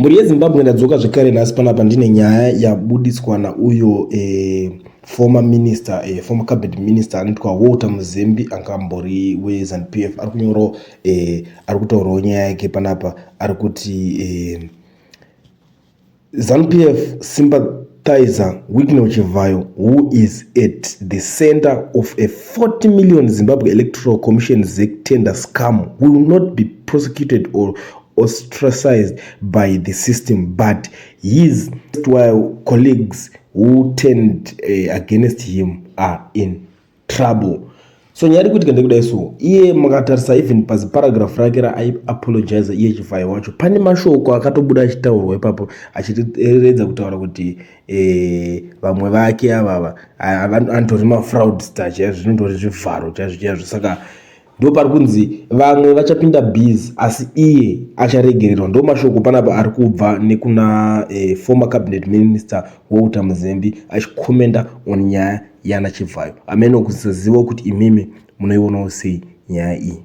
Mhuri yeZimbabwe, ndadzoka zvekare nhasi panapa ndine nyaya yabudiswa nauyo former minister, former cabinet minister anoitwa Walter Mzembi, angambori weZANU PF. Ari kunyorawo, ari kutaurawo nyaya yake panapa. Ari kuti ZANU PF sympathizer Wicknell Chivayo, who is at the center of a 40 million Zimbabwe Electoral Commission ZEC tender scam, will not be prosecuted or ostracized by the system, but his erstwhile colleagues who turned against him are in trouble. So nyaya iri kuitika ndekudai. So iye makatarisa even paziparagraph rake raaiapologize iye Chivhayo wacho, pane mashoko akatobuda achitaurwa ipapo achiredza kutaura kuti vamwe vake avava anotori mafraudster chaizvo, zvinotori zvivharo chaizvo chaizvo. Saka ndo pari kunzi vamwe vachapinda busy asi iye acharegererwa. Ndo mashoko panapa ari kubva nekuna former cabinet minister Walter Mzembi achicommenta on nyaya yana Chivhayo. Amene kusaziva kuti imimi munoionawo sei nyaya iyi.